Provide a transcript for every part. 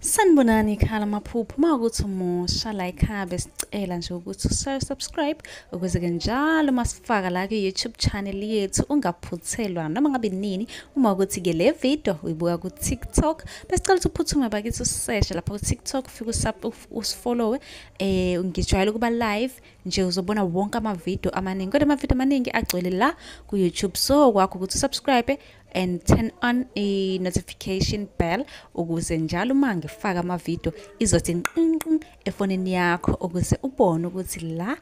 Sanibonani ekhaya lamaphupho. Uma ukuthi umusha la ekhaya besicela nje ukuthi usubscribe ukuze-ke njalo uma sifaka la kwi-YouTube channel yethu ungaphuthelwa noma ngabe nini. Uma ukuthi-ke le video uyibuka ku-TikTok, besicela ukuthi uphuthume bakithi useshe lapha ku-TikTok, ufike usifollowe. Ngijwayele ukuba live nje, uzobona wonke amavidiyo amaningi, kodwa amavidiyo amaningi agcwele la ku-YouTube. So kwakho ukuthi usubscribe and turn on a notification bell ukuze njalo uma ngifaka amavidiyo izothi nqinqin efonini yakho, ukuze ubone ukuthi la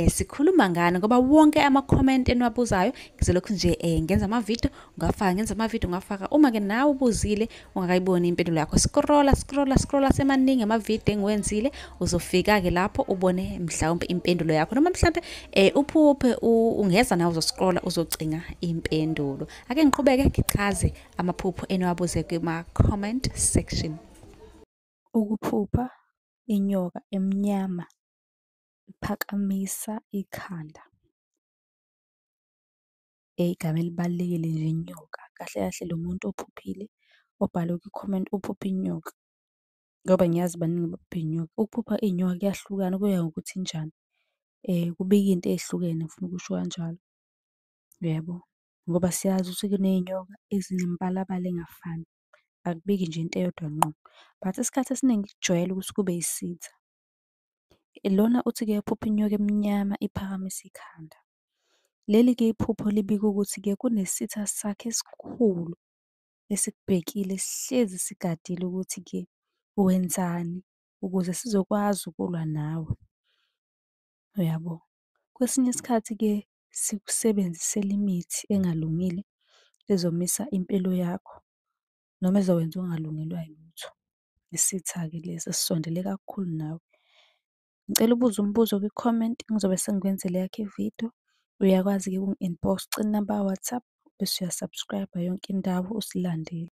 sikhuluma ngani, ngoba wonke ama-comment eniwabuzayo ngizolokhu nje ngenza amavidiyo ngafaka, ngenza amavidiyo ngafaka. Uma-ke nawe ubuzile ungakayiboni impendulo yakho, scrolla scrolla scrolla, semaningi amavidiyo engiwenzile, uzofika-ke lapho ubone mhlawumbe impendulo yakho, noma mhlawumbe uphuphe ungeza nawe uzoscrolla uzocinga impendulo. Ake ngiqhubeke ngichaze amaphupho eniwabuze kuma-comment section. Ukuphupha inyoka emnyama iphakamisa ikhanda. Igama elibalulekile nje inyoka. Kahle kahle lo muntu ophuphile obhale kwi-comment uphuphe inyoka, ngoba ngiyazi baningi abaphupha iy'nyoka. Ukuphupha iy'nyoka kuyahlukana kuya ngokuthi injani. Kubika iy'nto ey'hlukene ngifuna ukusho kanjalo, uyabo? Ngoba siyazi ukuthi kuney'nyoka ezinemibalabala engafani, akubiki nje into eyodwa ngqo. But isikhathi esiningi kujwayele ukuthi kube yisitha. Lona uthi-ke uphupha inyoka emnyama iphakamise ikhanda. Leli-ke iphupho libika ukuthi-ke kunesitha sakhe esikhulu esikubhekile, sihlezi sigadile ukuthi-ke wenzani ukuze sizokwazi ukulwa nawe, uyabo? Kwesinye isikhathi-ke sikusebenzisela imithi engalungile ezomisa impilo yakho, noma ezokwenza ungalungelwa yilutho. Isitha-ke lesi esisondele kakhulu nawe. Ngicela ubuze umbuzo kwi-comment, ngizobe sengikwenzela eyakho ividiyo. Uyakwazi-ke ukungi-inbox ucele inamba ka-WhatsApp, bese uya-subscribe-a yonke indawo usilandele.